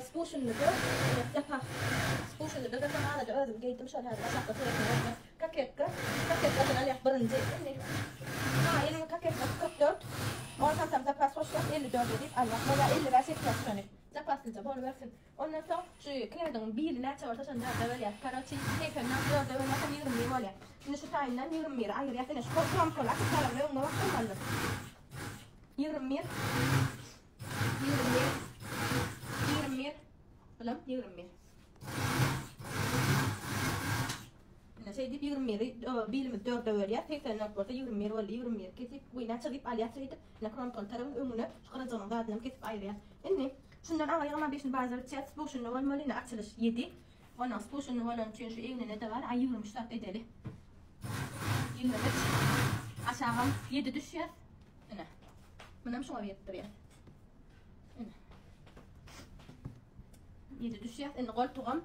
Spuşinli 4, zapah. Spuşinli 4 hem arada özüm geýdim şol häzir aşakda suratyny görmek. Koketka. Koketkasyny alýas birinji. Indi ha, ýene koketka 44. 10 santam zapas goşýas 54 diýip alýas. Bolýa 55 etýäs şony. Zapaslyja bolubersin. Ondan soň şu klädiň bili näçe bolsa şony dörde bölýäs. Karoçi 84 dörde bölmesem 21 bolýar. Indi şu taýyndan 21-i aýyrýas. Ine şu kromkaly açyk tarapyny öňüne basdyrmalydyr. 21 21 21 Bilim 21 Ine şeýdip 21-i bilimiz 4-e bölýär. 84 bolsa 21 boldy. 21 kesip, bu näçe diýip alýar şeýdip. Ine kromkaly tarapyň öňüne şu gyrajygynyň zadyny kesip aýyrýar. Indi şundan aňa ýygma beşini bazar içýär. Spuşunda bolmaly. Ine açylyş 7. Ondan spuşunda bolany üçin şu egnine-de bar. Aý 23 zat edeli. 23. Aşagam 7 düşýär. Ine. Munam şuňa birikdirýär. Ine. 7 düşýär. Indi goltugam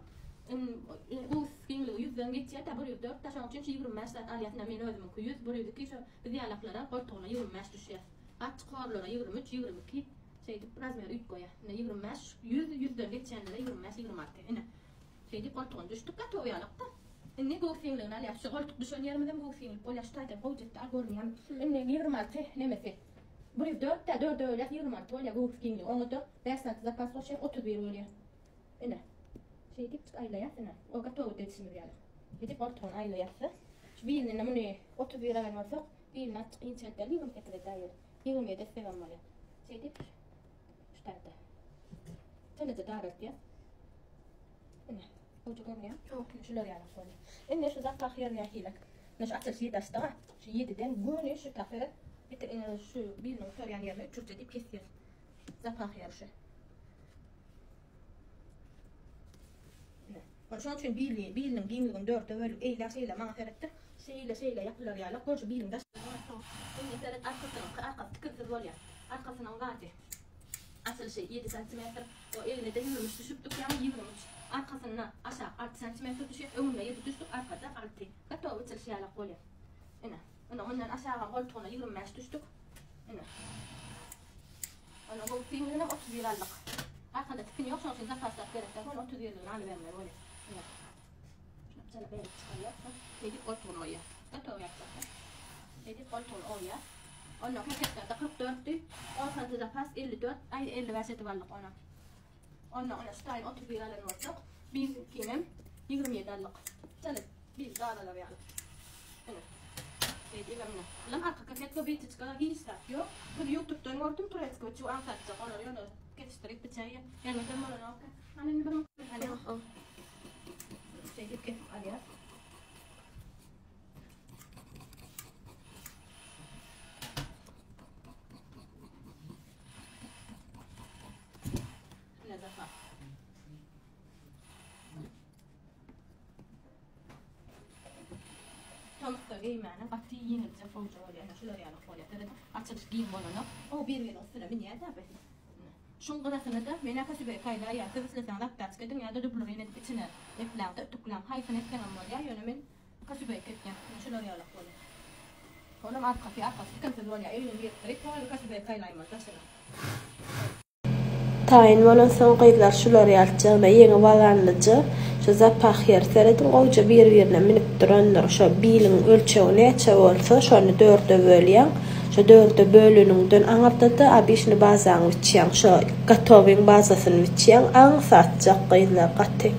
us giňligi 100-den geçýär. Ta 104 da şonuň üçin şu 25 zat alýas. Ine men özümiňki 100, 102 şu biz ýalaklara goltugyna 25 düşýär. Gaç korlara 23, 22 şeýdip razmer üýtgeýär. Ine 25, 100, 100-den geçýänlere 25, 26. Ine. Şeýdip goltugyna düşdük gatow ýalakda. Indi göwüs giňligini alýas. Şu goltuk düşen ýerimizem göwüs giňlik bolýar. Şu taýdan gowy jetdi al görünýärmi? Indi 26 nemesi. 104 dä 4-e bölýäs 26 bolýar göwüs giňligi. Oňa-da 5 santy zapas goşýas 31 bolýar. Ine. Şeýdip çyk aýlaýas ine. O gatow edişimiz ýaly. Şeýdip goltugyny aýlaýas. Şu birini ine muny 31 alan bolsak, birini azjyk inçelteli 28 edäýeli. 27 etsegem bolýar. Şeýdip şu taýda. Şeýle-de daraltýas. Ine, gowja görünýär. Ýok, ine şular ýaly bolýar. Indi şu zapah ýeri nähili? Ine şu açylyş ýedi açdyk-a. Şu ýediden göni şu tapy bitir ine şu biriniň gutarýan ýerine üç burç edip kesýäs. Zapah ýeri şu. Ine. Şonuň üçin bili, biliniň giňligini dörde bölüp, eýle şeýle maňa seretdir. Şeýle şeýle ýapylar ýaly, gör şu biliň daş. Indi seret arkasynyňky, arkasy tikinsiz bolýar. Arkasynyň zady. Açylyşy ýedi santimetr. O egne-de 23 düşüpdik, ýagny 23. Arkasynda aşak 6 santimetr düşýär, öňünde 7 düşdük, arkada 6. Gotowy açylyş ýalak bolýar. Ine. Ine ondan aşagam goltugyna 25 düşdük. Ine. Ondan gowy giňligine 31 aldyk. Arkada tikin ýok, şonuň üçin zapaslap gerek däl. Ony 31-ligini alybermeli bolýar. Ine. Şunu çala berip çykarýar. Şeýdip goltugyny goýýar. Gotowy ýapjak. Şeýdip goltugyny goýýar. Ondan paketlerde 44-di. 10 santy zapas 54, aý 55 edip aldyk ony. Ondan ony şu taýyn 31 alan bolsak, bizimkinem 27 aldyk. Çala bir daralar ýaly. Ine. Şeýdip ine. Bilen arka paket bitiçka hiç zat ýok. Bunu YouTube'dan gördüm, turetski biçüw aňsatjak. Olary ýöne kesişdirip biçäýýär. Ýalňyşam bolanok. Hany indi bir alýar. Şeýdip kesip alýar. Ine daha. Tomusda geýmäne gaty ýeňiljek gowja bolýar. Ine şular ýaly bolýar. Seret, açylyş giň bolanok. O bir-biriniň üstüne münýär-dä bu. Şuň gyrasyny-da men-ä kosibek aýlaýan. Siz isleseňiz aptaçka ediň ýa-da dubluryn edip içine epläň-de ütükläň. Haýsyny etseňem bolýar, ýöne men kosibek etýän. Ine şular ýalak bolýar. Onam arkasy, arkasy tikinsiz bolýar. Egnini birikdirip, doly kosibek aýlaýmaly daşyna. Taýyn bolansoň gyzlar şular ýalçagyna ýeňi walanlyja şu zapah ýeri serediň gowja bir birine münüp durandyr şo biliň ölçegi näçe bolsa şony dörde bölýäň şo dörde böleniňden aňyrdada obişni bazaňy biçýäň şo gotowyň bazasyny biçýäň aňsatjak gyzlar gaty.